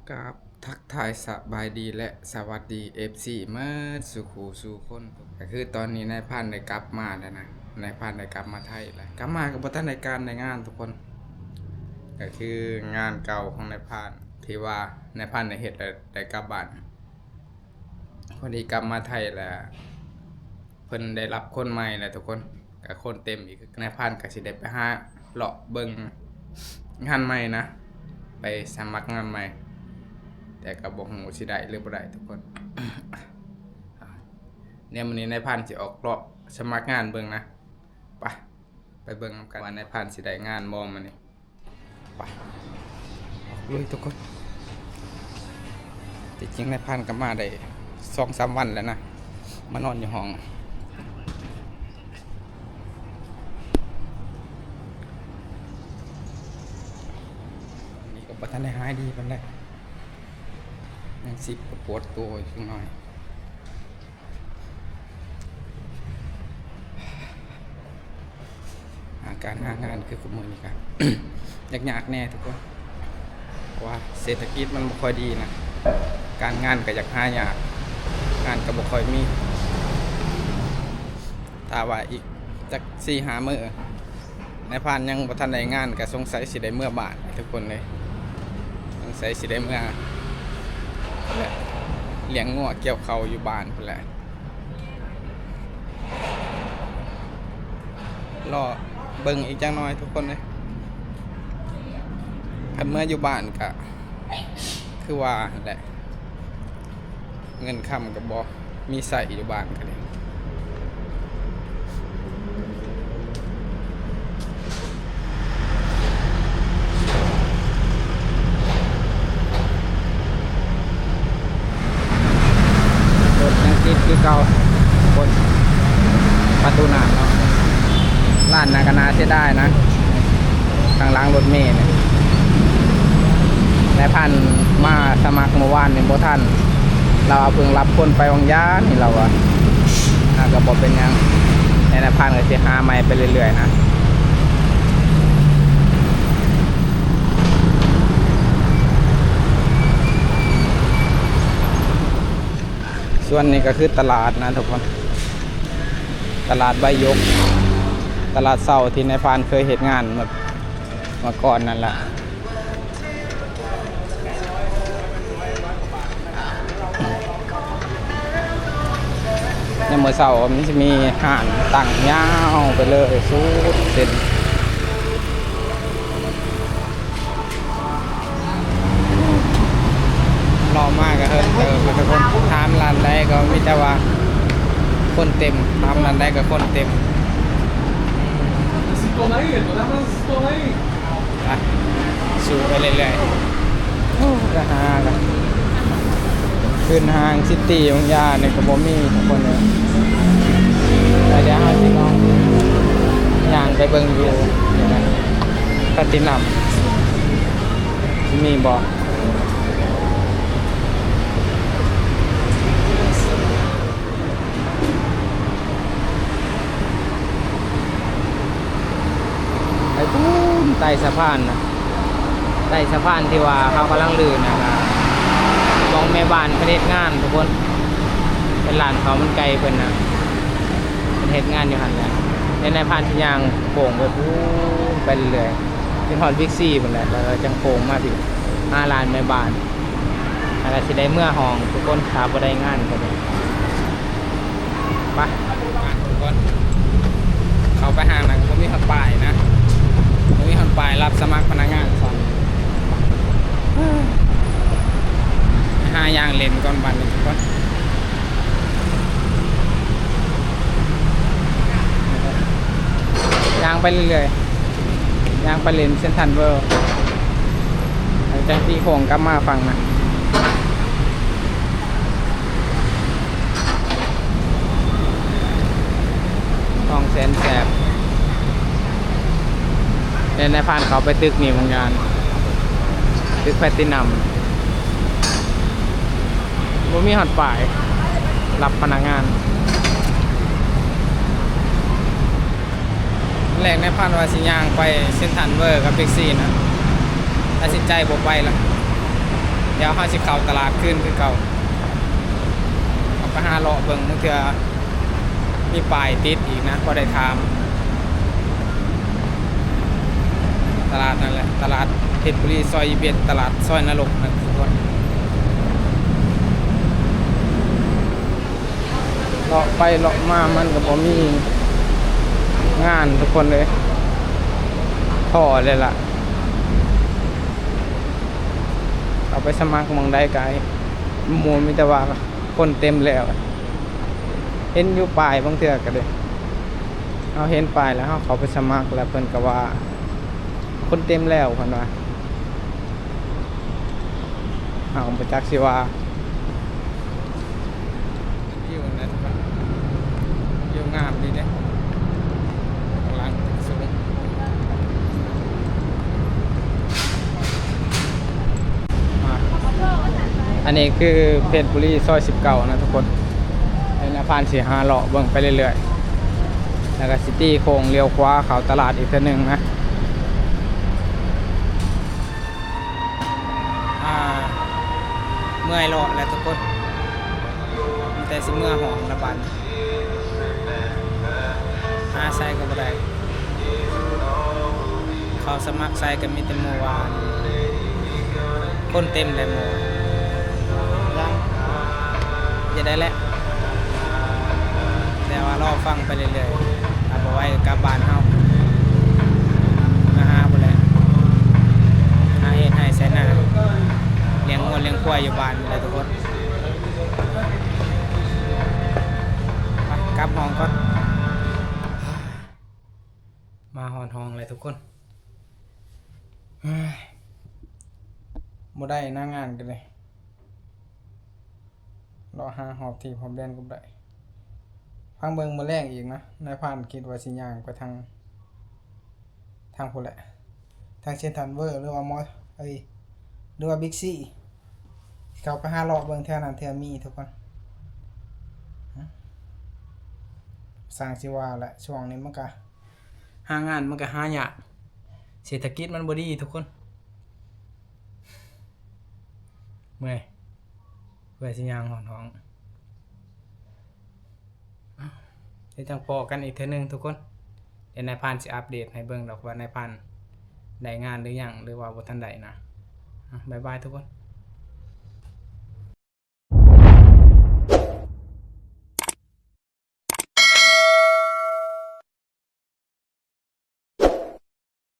ກາບທັກທາຍສະບາຍດີ ແລະ ສະຫວັດດີ ເອັຟຊີ ໝົດສູ່ຄູ່ສູ່ຄົນ. ກໍຄືຕອນນີ້ນາຍພານໄດ້ກັບມາແລ້ວນະ, ນາຍພານໄດ້ກັບມາໄທແລ້ວ. ກັບມາກໍບໍ່ທັນໄດ້ການໄດ້ງານທຸກຄົນ, ກໍຄືງານເກົ່າຂອງນາຍພານ ທີ່ວ່ານາຍພານໄດ້ເຮັດແລ້ວໄດ້ກັບບ້ານ. ພໍດີກັບມາໄທແລ້ວ ເພິ່ນໄດ້ຮັບຄົນໃໝ່ແລ້ວທຸກຄົນ, ກະຄົນເຕັມອີກ. ນາຍພານກະຊິໄດ້ໄປຫາເລາະເບິ່ງງານໃໝ່ນະ, ໄປສະໝັກງານໃໝ່, ແຕ່ກະບໍ່ຮູ້ຊິໄດ້ຫຼືບໍ່ໄດ້ທຸກຄົນ. ແນວມື້ນີ້ນາຍພານຊິອອກເລາະສະໝັກງານເບິ່ງນະ. ໄປ ໄປເບິ່ງນຳກັນວ່ານາຍພານຊິໄດ້ງານບໍ່ມື້ນີ້. ໄປ ອອກລຸຍທຸກຄົນ. ທີ່ຈິງນາຍພານກໍມາໄດ້ສອງສາມວັນແລ້ວນະ, ມານອນຢູ່ຫ້ອງ. ນີ້ກໍບໍ່ທັນໄດ້ຫາຍດີປານໃດ, ຍັງສິບກໍປວດຕົວຢູ່ຈັກໜ້ອຍ. ຫາການຫາງານຄືຄຸມື້ນີ້ກະ ຍາກໆແດ່ທຸກຄົນ, ເພາະວ່າເສດຖະກິດມັນບໍ່ຄ່ອຍດີນະ, ການງານກໍຢາກຫາຍາກ, ງານກໍບໍ່ຄ່ອຍມີ. ຖ້າວ່າອີກຈັກສີ່ຫ້າມື້ ນາຍພານຍັງບໍ່ທັນໄດ້ງານ ກໍສົງໄສຊິໄດ້ເມືອບ້ານທຸກຄົນເລີຍ, ສົງໄສຊິໄດ້ເມືອ ແລະ ລ້ຽງງົວກ່ຽວເຂົ້າຢູ່ບ້ານພຸ້ນແຫຼະ. ລໍເບິ່ງອີກຈັກໜ້ອຍທຸກຄົນເອີຍ, ຄັນເມືອຢູ່ບ້ານກະຄືວ່າຫັ້ນແຫຼະ, ເງິນຄຳກໍບໍ່ມີໃຊ້ຢູ່ບ້ານກໍດີ. ລົດຍັງຕິດຄືເກົ່າ, ຄົນປະຕູນ້ຳເນາະ. ຮ້ານນັ້ນກໍໜ້າເສຍດາຍນະ, ຂ້າງຫຼັງລົດເມນີ້. ນາຍພັນມາສະໝັກມື້ວານນີ້ບໍ່ທັນ, ລາວວ່າເພິ່ງຮັບຄົນໄປວັງຢານີ້ ລາວວ່າ. ອ່າ ກໍບໍ່ເປັນຫຍັງ, ແຕ່ນາຍພັນກໍຊິຫາໃໝ່ໄປເລື້ອຍໆນະ. ສ່ວນນີ້ກໍຄືຕະຫຼາດນະທຸກຄົນ, ຕະຫຼາດໃບຢົກ, ຕະຫຼາດເຊົ້າທີ່ນາຍພັນເຄີຍເຮັດງານເມື່ອ ເມື່ອກ່ອນນັ້ນລະ. ຍາມມື້ເຊົ້າມັນຊິມີຮ້ານຕັ້ງຍາວໄປເລີຍສຸດເສັ້ນ. ເລາະມາກໍເຫິງເຕີບທຸກຄົນ, ຖາມຮ້ານໃດກໍມີແຕ່ວ່າຄົນເຕັມ, ຖາມຮ້ານໃດກໍຄົນເຕັມ. ໄປ ສູ້ໄປເລື້ອຍໆ. ໂອ້ ລະຫາລະ ຂຶ້ນຫ້າງຊິຕີ ບາງຢ່າງນີ້ກໍບໍ່ມີທຸກຄົນເອີຍ. ແຕ່ດຽວເຮົາຊິລອງຍ່າງໄປເບິ່ງຢູ່ ນີ້ນະ ແພລດຕິນຳ ຊິມີບໍ່. ໄປພຸ້ນ ໃຕ້ສະພານນະ, ໃຕ້ສະພານທີ່ວ່າເຮົາກຳລັງລື່ນນະ, ຂອງແມ່ບ້ານເພິ່ນເຮັດງານທຸກຄົນ, ເປັນຮ້ານເຂົ້າມັນໄກ່ເພິ່ນນະ, ເພິ່ນເຮັດງານຢູ່ຫັ້ນແຫຼະ. ແລ້ວນາຍພັນຊິຍ່າງໂຄ້ງໄປພຸ້ນ ໄປເລື້ອຍໆ ຈົນຮອດວິກຊີພຸ້ນແຫຼະ, ແລ້ວຈັ່ງໂຄ້ງມາພີ້ ຫາຮ້ານແມ່ບ້ານ. ແລ້ວກໍຊິໄດ້ເມືອຫ້ອງທຸກຄົນ, ຖ້າບໍ່ໄດ້ງານກໍໄດ້. ໄປ ທຸກຄົນ ເຂົ້າໄປຫ້າງນັ້ນກໍບໍ່ມີຮອດປ້າຍນະ, ບໍ່ມີຮອດປ້າຍຮັບສະໝັກພະນັກງານຊ້ຳ. ຫາຍ່າງເຫຼັ້ນກ່ອນບັດນີ້ທຸກຄົນ. ຍ່າງໄປເລື້ອຍໆ ຍ່າງໄປເຫຼັ້ນເຊັນທຣັນເວີ ແລ້ວຈັ່ງຕີໂຄ້ງກັບມາຝັ່ງນະ. ຫ້ອງແສນແສບ ແລ້ວນາຍພັນເຂົ້າໄປຕຶກນີ້ບາງຢ່າງ ຕຶກແພລດຕິນຳ. ບໍ່ມີຮອດປ້າຍຮັບພະນັກງານ. ແລກນາຍພັນວ່າຊິຍ່າງໄປເຊັນທຣັນເວີກັບບິກຊີນະ, ຕັດສິນໃຈບໍ່ໄປລະ. ດຽວເຮົາຊິເຂົ້າຕະຫຼາດຄືນຄືເກົ່າ. ເຮົາໄປຫາເລາະເບິ່ງ ບາງເທື່ອມີປ້າຍຕິດອີກນະ ບໍ່ໄດ້ຖາມ. ຕະຫຼາດນັ້ນແຫຼະ ຕະຫຼາດເພັດບຸລີ ຊອຍຊາວເອັດ ຕະຫຼາດຊອຍນະລົກນະທຸກຄົນ. ເລາະໄປເລາະມາມັນກໍບໍ່ມີງານທຸກຄົນເອີຍ ທໍ້ເລີຍລະ. ເຂົ້າໄປສະໝັກໝ່ອງໃດກໍ ໝູ່ມີແຕ່ວ່າຄົນເຕັມແລ້ວ. ເຫັນຢູ່ປ້າຍ ບາງເທື່ອກໍເດ້ ເຮົາເຫັນປ້າຍແລ້ວ ເຮົາເຂົ້າໄປສະໝັກ ແລ້ວເພິ່ນກໍວ່າ ຄົນເຕັມແລ້ວ ເພິ່ນວ່າ. ເຮົາບໍ່ຈັກຊິວ່າ ວິວນັ້ນ ວິວງາມດີເດ້ ຂ້າງຫຼັງຕຶກສູງ. ອັນນີ້ຄືເພັດບຸລີ ຊອຍສິບເກົ້ານະທຸກຄົນ. ແລ້ວນາຍພານຊິຫາເລາະເບິ່ງໄປເລື້ອຍໆ ແລ້ວກໍຊິຕີໂຄ້ງລ້ຽວຂວາເຂົ້າຕະຫຼາດອີກເທື່ອໜຶ່ງນະ. ອ່າ ເມື່ອຍເລາະແລ້ວທຸກຄົນ ມີແຕ່ຊິເມືອຫ້ອງລະບາດນີ້ ຫາໃສກໍບໍ່ໄດ້ ເຂົ້າສະໝັກໃສກໍມີແຕ່ໝູ່ວ່າ ຄົນເຕັມແຫຼະໝູ່ ເຮັດໄດ້ແຫຼະ. ແຕ່ວ່າລໍຟັງໄປເລື້ອຍໆ ຖ້າບໍ່ໄຫວກໍກັບບ້ານເຮົາ ມາຫາພຸ້ນແຫຼະ ຫາເຮັດໄຮ່ໄຖນາ ລ້ຽງງົວລ້ຽງຄວາຍຢູ່ບ້ານນີ້ແຫຼະທຸກຄົນ. ໄປ ກັບຫ້ອງກ່ອນ. ມາຮອດຫ້ອງແລ້ວທຸກຄົນ ເຮີ້ຍ ບໍ່ໄດ້ນະງານກັນເລີຍ. ເລາະຫາຮອບທີ່ຮອບແດນກໍບໍ່ໄດ້. ຟັງເບິ່ງມື້ແລງອີກນະ ນາຍພານຄິດວ່າຊິຍ່າງໄປທາງ ທາງພຸ້ນແຫຼະ ທາງເຊັນທຣານເວີ ຫຼືວ່າມໍ ເອີຍ ຫຼືວ່າບິກຊີ ຊິເຂົ້າໄປຫາເລາະເບິ່ງແຖວນັ້ນເທື່ອມີທຸກຄົນ. ຊ່າງຊິວ່າແຫຼະ ຊ່ວງນີ້ມັນກະ ຫາງານມັນກໍຫາຍາກ ເສດຖະກິດມັນບໍ່ດີທຸກຄົນ. ເມື່ອຍ ເພື່ອຊິຍ່າງຮອດຫ້ອງ. ດຽວຈັ່ງພໍ້ກັນອີກເທື່ອໜຶ່ງທຸກຄົນ. ດຽວນາຍພານຊິອັບເດດໃຫ້ເບິ່ງດອກວ່ານາຍພານໄດ້ງານຫຼືຍັງ ຫຼືວ່າບໍ່ທັນໄດ້ນະ. ບາຍບາຍທຸກຄົນ.